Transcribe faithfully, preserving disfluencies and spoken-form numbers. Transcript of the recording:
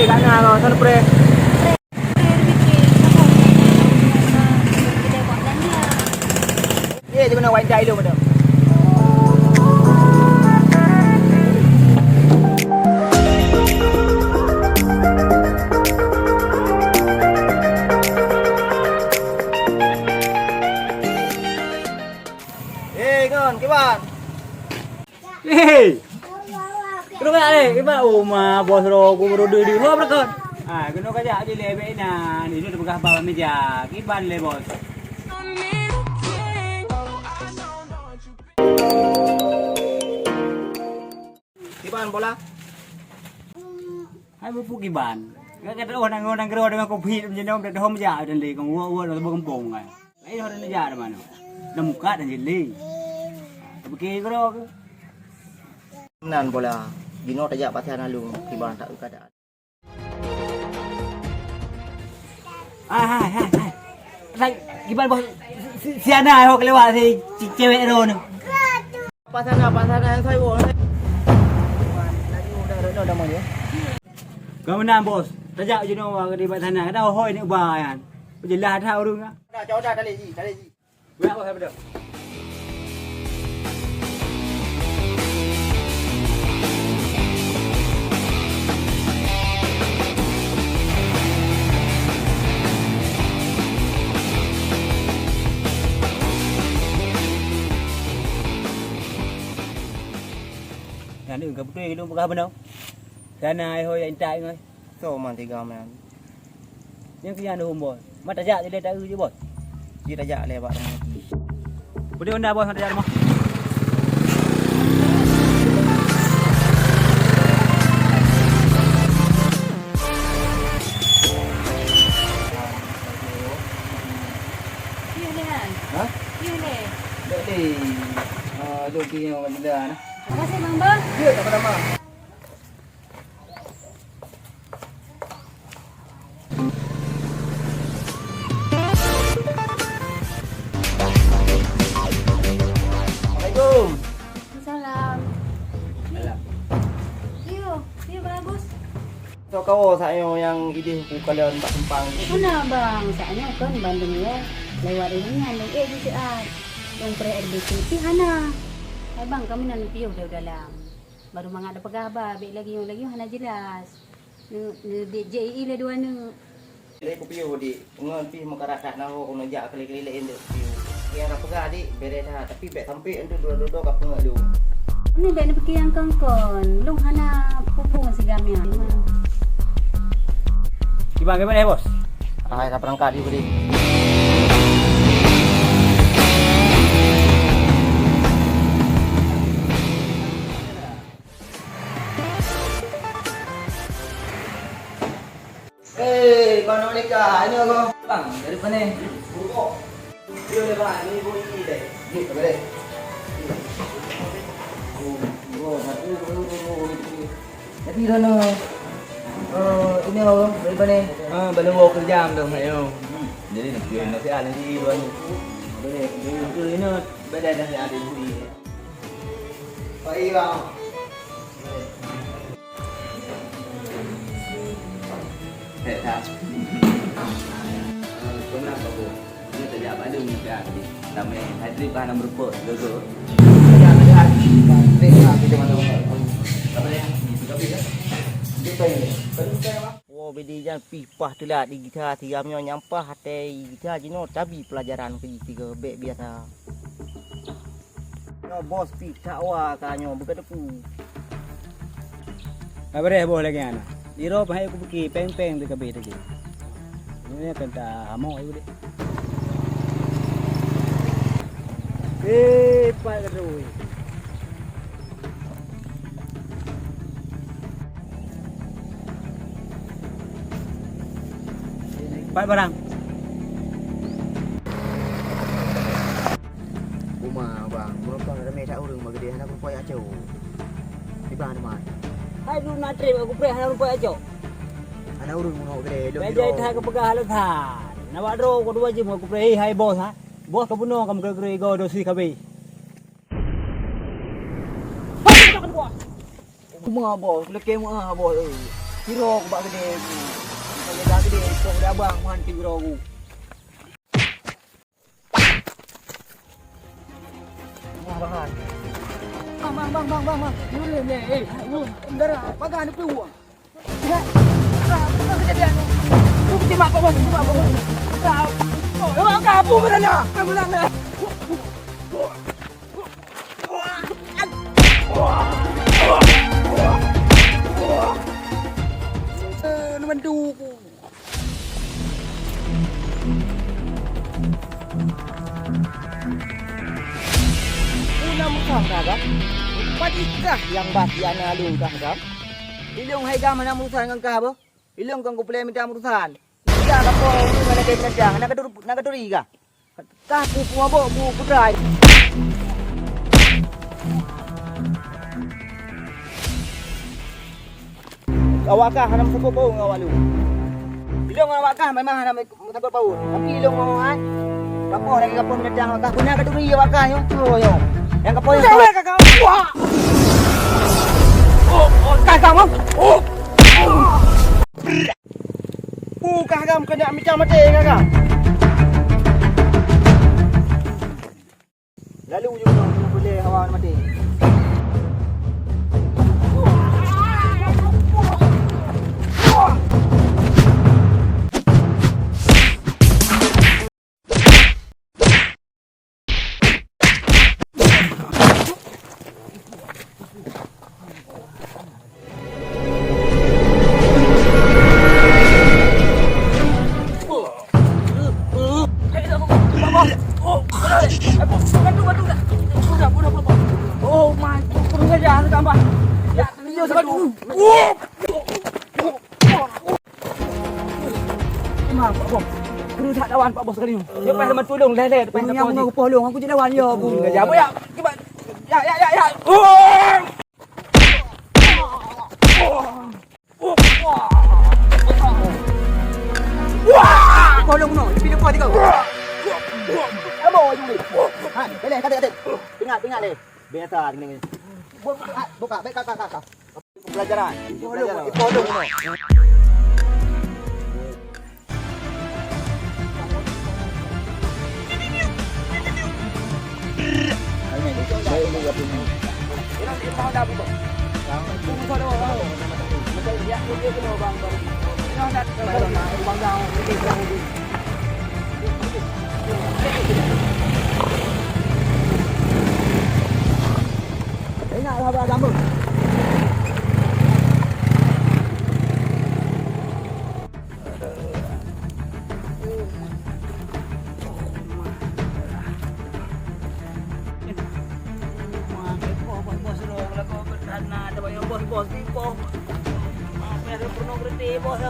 Sana kau, sana pre. Eh, di mana wajah lu pada? Eh, kon, kiban. Hei! Keudroe, eh, kiban, oh, ma, bos ro, ku baru dui-dui, ho, beureukat. Ah, keunoe kajak jilée bèk inan, ini teupeugah bak meja. Kiban lé, bos. Kiban bola? Hai, bupuk kiban. Ka kata, oh, nang, nang keudroe deungon kopi, meujinong, dah hom jak, dan lé, kong uwa-uwa, dah beugampông, kan. Laén orang neujak di mana? Dah muka dan jeli. Tapi kira ke? Nan bola. Dino tajak pasal nalu kiban tak keadaan. Ah, hai, hai, hai. Hai, kiban bos si, si, si Ana ho kelewat si, si cewek ro ni. Pasana, pasana yang saya bawa. Laju dah reno dah mau ya. Kau menang bos. Tajak jinoe wa di pasana. Kata hoi ni ba yan. Jelas dah urang. Dah, jauh dah, tali ji, tali ji. Buat apa, apa dah? Nyan ka beutôi lôn peugah bunoe. Sana ai hoi intat ngai. Soe man tiga nyan? Nyang keu nyan dum, Bos. Ma tajak jilée taeu jih, Bos. Jih tajak lé bak rumoh. Peudeh honda, Bos, ma tajak rumoh. Piôh lé hai? Hah? Piôh lé? Dek lé. Ah, dok di nyoe bak jalan. Makasih, Bang, Bang. Ya, tak apa-apa. Assalamualaikum. Salam. Alah. Iyo, iyo, Bang Agus. Soe kawoe saat nyoe nyang idéh ku kalon bak simpang? Hana, Bang. Saat nyoe kon bandum nyoe lewat ureueng nyan lôn ék jiseuat. Lôn preh R B C pih hana. Hai, Bang, kamoe na neupiôh di dalam. Baru mangat tapeugah haba, bèk lagèe nyoe, lagèe nyoe hana jelas. Neu-, neudék J I I lé dua neuk. Lé kupiôh dik, ngon pih meukarat that na ho keuneuk jak kali-kali laén dek kupiôh. Nyang ka peugah dik, bèrèh that, tapi bèk sampé enteuk dua-dua ka peungeuet lôn. Ni bèk neupike nyang kon-kon, lôn hana peue-peue ngon si Gamian. Kiban, kiban, eh, Bos? Hai, ka peurangkat di budi. Eh, kau nak menikah? Ini apa? Bang, dari mana? Buruk. Dia dah bang, ni buruk ini deh. Ni, apa deh? Oh, oh, satu, oh, oh, oh, oh. Jadi, sana, eh, ini apa? Dari mana? Ah, baru bawa kerja tu, ayo. Hmm. Jadi, nak kira nasihat nanti, Bang. Boleh, boleh. Ini, beda dah, ya, ada budi. Baik, Bang. Hek that. Eh, pernah kau buat? Dia tajak bak dia punya pihak tadi. Ramai. Hai, trip bahan nombor empat. Go, go. Tajak, tajak. Trip lah, kita mana? Apa dia? Itu kopi ke? Dia tanya. Tadi saya, Bang. Woe, bidi nyan pih paih teulat di gita, si Gamian nyan paih até gita jinoe tabi peulajaran keu jih sigoe bèk biasa. Nyoe bos pih cakwa ka nyoe beukeuteupeue. Ka beureh boh lagèe nyan. Di roh pahai kupike péng-péng teuh kabeh teuh. Nyoe kan ta hamok ayue deh. Eh, pat ka terus. Pat barang. Uma, bang, meureumpang ramé that ureueng bak keudè hana kurumpok jak cok. Di bang teuma. Hai dulu na trép aku preh hana kurumpok jak cok. Hana ureueng meunok keudè, lôn. Bejai that kupeugah hana that. Na bak droe ku dua jeuem aku preh hai bos ha. Bos ka bunoe ka meugeureu-geureu igoe dosi kabeh. Uma bos, leukeh meuah bos, eh. Piro ku bak keudè ku. Kalau dah keudè, kong dah bang, meuhan piro ku. Wah, bahan. Bang, bang, bang, bang, bang, bang. Ni boleh, ni. Eh, ni. Dara, pakai ni peluang. Ya. Ah, apa kejadian ni? Tu terima apa, bos? Terima apa, bos? Ah, oh, oh, kabur ke sana? Kabur sana. Eh, ni bantu ku. Peue na meurusan kah gam? Pat ikah nyang bah si Ana lôn kah gam? Ilong hai gam hana meurusan ngon kah boh? Ilong kon kupeureulèe mita meurusan. Mita ka po, ulôn hana lagèe binatang, na katuri, na katuri kah? Kah ku, ku mabök, ku, ku trai. Awak kah hana meusaboh paut ngon awak lôn. Ilong ngon awak kah memang hana meusaboh paut. Tapi ilong ngon awak, eh, gapoh lagèe gapoh binatang awak kah. Beuna katuri awak kah nyoe, tuwoe nyoe. Nyang gapoh nyoe. Wah! Oh, oh, kah kamoe? Oh! Peue kah gam keuneuk mita maté ngon gam? Lalu ju keunoe, keuneuk peureulèe hawa maté. Oh my God, kurang ajar tambah. Ya, dia satu. Memang, Pak Bos. Kru that lawan Pak Bos kali ni. Dia payah teman tolong, leh, leh, dia payah Ureueng nyang tolong. Meungaku polong, aku cit lawan, ya, Bu. Ya, ya, ya. Cuba. Ya, ya, ya, ya. Wah! Polong no, tapi lepas tiga. Apa laju ni? Ha, boleh, kata, kata. Ingat, ingat, eh. Biasa ni. Buka, buka, buka, buka, buka. Pelajaran. Polong, polong no. Ingat sahabat agama. Bos-bos di bos. Apa ada pornografi bos?